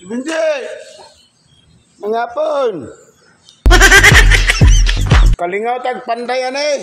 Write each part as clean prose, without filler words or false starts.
Benji! Mangapon! Kalingaw tag panday ani!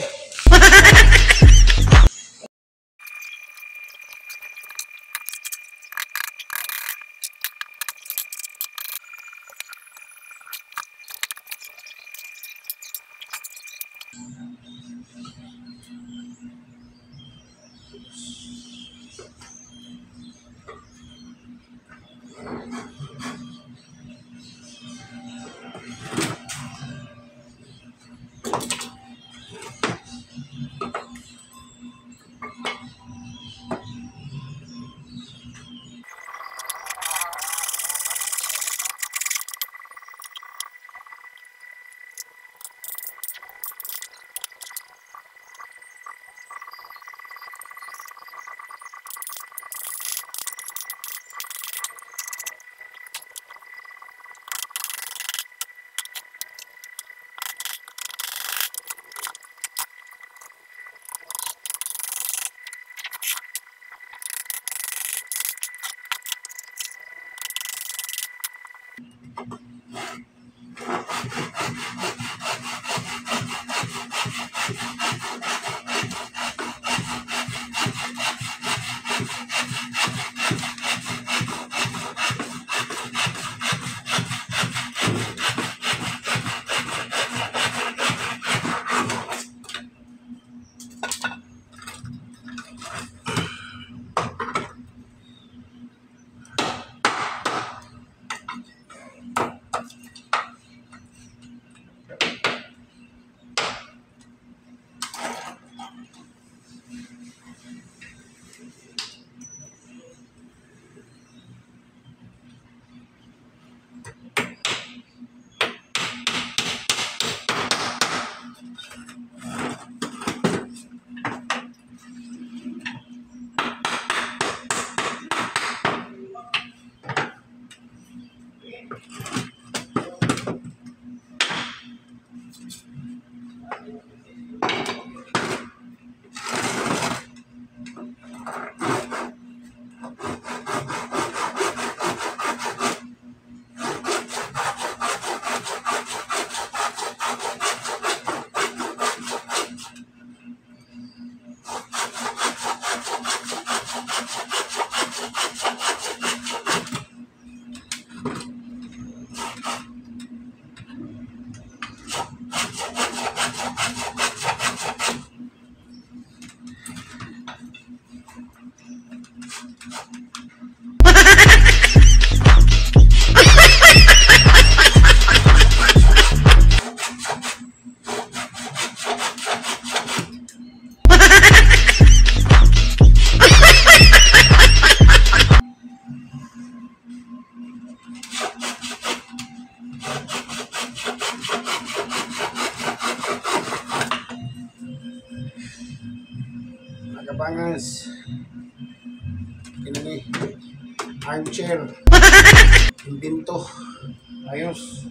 Kabangas, kinani armchair, imbinto, ayos.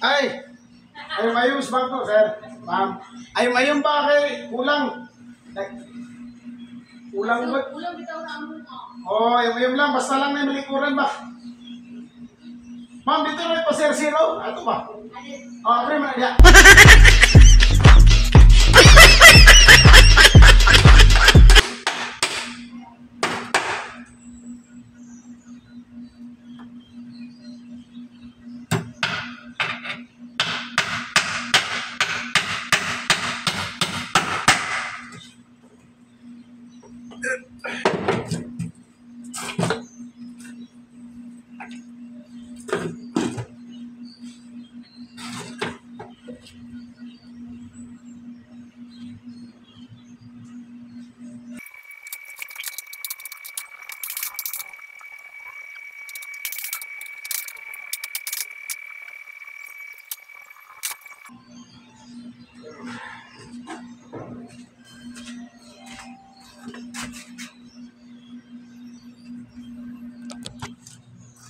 Ay! Ayom-ayom sa bangko, sir. Ma'am. Ayom-ayom ba kay kulang? Ay, kulang ba? Ulang bitaw na ang Oh, ayom-ayom lang. Basta lang may malikuran ba? Ma'am, dito rin pa sir zero. Ato ba? Oh, pre, man, ya.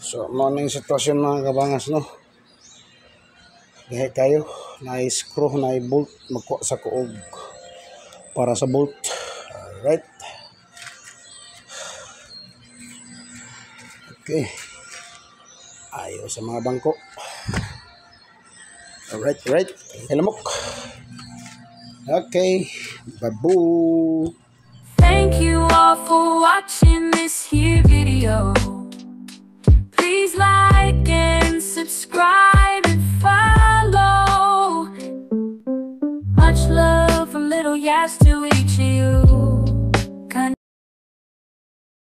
So, mao ning sitwasyon, mga kabangas, no? Gahi kayo, na screw, na bolt, magkuha sa kuog para sa bolt. Alright. Okay. Ayo sa mga bangko. Alright. Lamok. Okay. Babu. Thank you all for watching this here video. Please like and subscribe.